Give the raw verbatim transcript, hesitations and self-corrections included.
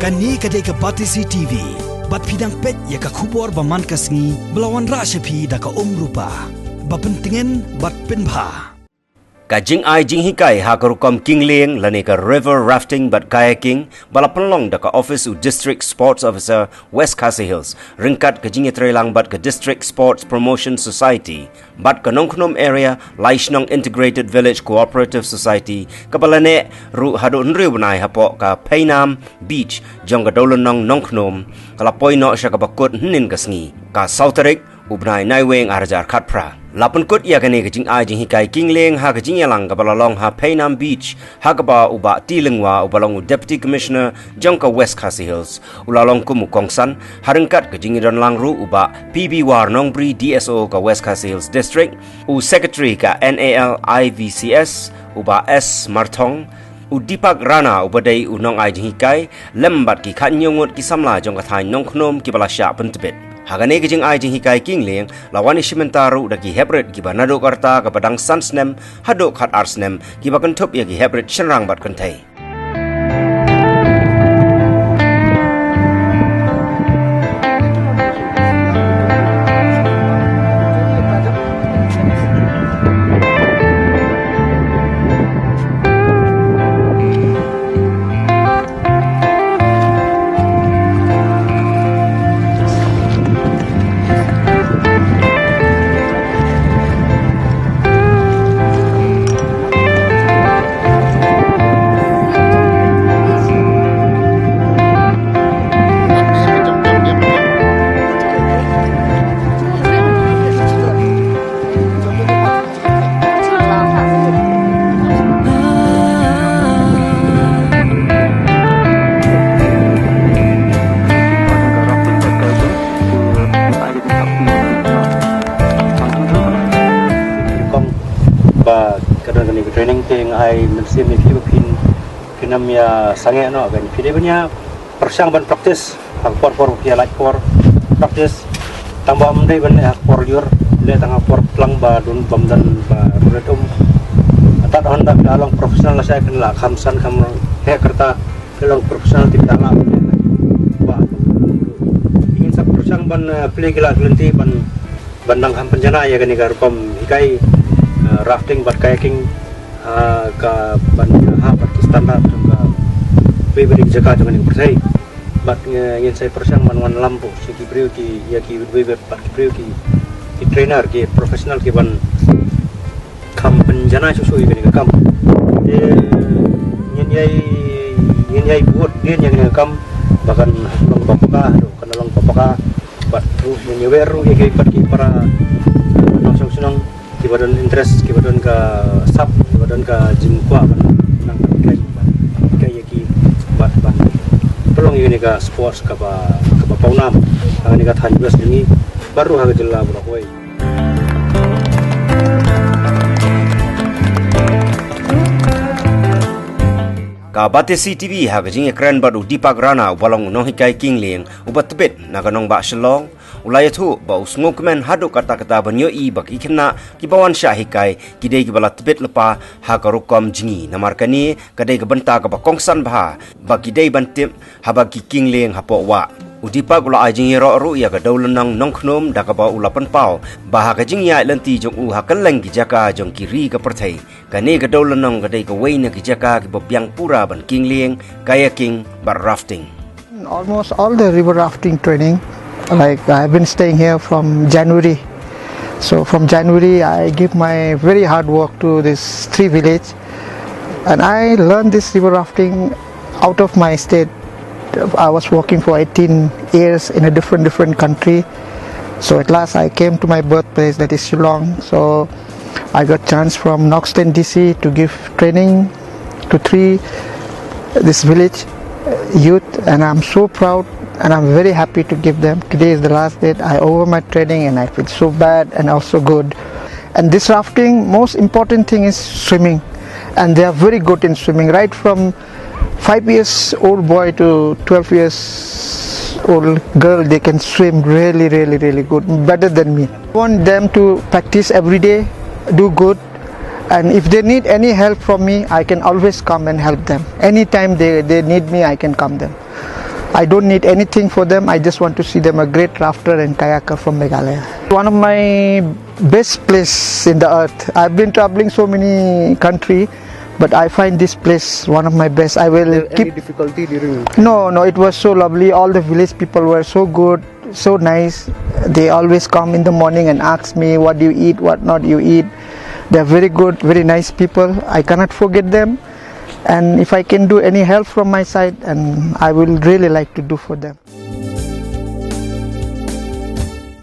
Kane ka dei ka Batesi T V. Bad phi dang peit ïa ka khubor ba man ka sngi, ba la wanrah sha phi da ka Umrupa. Ba pyntngen bad pynbha. Ka jingai jinghikai ha ka rukom kingleng lane ka river rafting bad kayaking, ba la pynlong da ka office u District Sports Officer West Khasi Hills, ryngkat ka jingïatreilang bad ka District Sports Promotion Society bad ka Nongkhnum Area Laishnong Integrated Village Cooperative Society, kaba la neh ruh haduh hynriew bnai hapoh ka Phainam Beach jong ka Dewlynnong Nongkhnum, ka la poi noh sha kaba kut hynnin ka sngi, ka saw tarik u bnai Naiwieng arhajar khatphra. La pynkut ïa kane ka jingai jinghikai kingleng ha ka jingïalang kaba la long ha Phainam Beach, ha kaba u Bah T Lyngwa, uba long u Deputy Commissioner jong ka West Khasi Hills, u la long kum u kongsan, ha ryngkat ka jingïadonlang ruh u Bah P B War Nongbri, D S O ka West Khasi Hills District, u Secretary ka N A L I V C S, u Bah S Marthong, u Deepak Rana uba dei u nongai jinghikai, lem bad ki khathynñiew ngut ki samla jong ka thaiñ Nongkhnum kiba la shah pyntbit. Ha kane ka jingai jinghikai kingleng, la wan ïashim bynta ruh da ki heprit kiba naduh ka rta kaba dang san snem haduh khatar snem, kiba kynthup ïa ki heprit shynrang bad kynthei. Kong ba ka don kane ka training te nga ai mynsiem ïa phi ba phin, phin ym ïa sangeh noh, kan phi dei ban ïa pyrshang ban practice ha ka por por ba phi ïa lait por, practice. Tang ba ym dei ban leh ha ka por lyiur, leh tang ha ka por tlang ba dun bym don ba ruret um. Hato hynda phi la long professional lashai phin la kham san kham heh ka rta, phi long professional te phi la lah ban leh. Ba ngin sa pyrshang ban, eh, plie ki la ki lynti ban, ban dang kham pynjanai ïa kane ka rukom hikai, eh, rafting bad kayaking, ah, ka ban ha bad ki standard jong ka wei wei ki jaka jong kane ka pyrthei. Bad nge-, ngin sa pyrshang ban wanlam buh sha ki briew ki, ïa ki wei wei bad ki briew ki, ki trainer ki professional ki ban kham pynjanai shuh shuh ïa kane ka kam. Te ngin ïai, ngin ïai bud dien ïa kane ka kam ba kan long ba paka, kan long ba paka. Bad ruh ngin ïa wer ruh ïa ki bad ki para, eh, nongshong shnong kiba don interest, kiba don ka sap, kiba don ka jingkwah ban nang ban kai, ban kai ïa ki bad ban pynlong ïa kane ka sports kaba, kaba pawnam ha kane ka thaiñ West jong ngi bad ruh ha ka jylla baroh kawei. Ka Batesi T V ha ka jingïakren bad u Deepak Rana uba long u nonghikai kingleng uba tbit na ka nongbah Shillong, u la ïathuh ba u sngewkmen haduh katta katta ban ïohi ba ki khynnah kiba wan shah hikai ki dei kiba la tbit lypa ha ka rukom jngi, namar kane ka dei ka bynta kaba kongsan bha ba ki dei ban tip haba ki kingleng hapoh wah. U Deepak u la ai jingïaroh ruh ïa ka Dewlynnong Nongkhnum da kaba u la pynpaw ba ha ka jingïaid lynti jong u ha kylleng ki jaka jong ki ri ka pyrthei, kane ka Dewlynnong ka dei kawei na ki jaka kiba biang pura ban kingleng, kayaking bad rafting. Almost all the river rafting training, like, I've been staying here from January. So from January, I give my very hard work to this three village, and I learned this river rafting out of my state. I was working for eighteen years in a different, different country. So at last, I came to my birthplace, that is Shillong. So I got chance from Noxton D C to give training to three, this village, uh, youth, and I'm so proud and I'm very happy to give them. Today is the last date. I over my training and I feel so bad and also good. And this rafting, most important thing is swimming, and they are very good in swimming, right from five years old boy to twelve years old girl, they can swim really, really, really good, better than me. I want them to practice every day, do good, and if they need any help from me, I can always come and help them. Anytime they, they need me, I can come them. I don't need anything for them. I just want to see them a great rafter and kayaker from Meghalaya. One of my best place in the earth. I've been traveling so many country, but I find this place one of my best. I will There any keep. Difficulty during? No, no, it was so lovely. All the village people were so good, so nice. They always come in the morning and ask me, "What do you eat? What not you eat?" They're very good, very nice people. I cannot forget them. And if I can do any help from my side, and I will really like to do for them.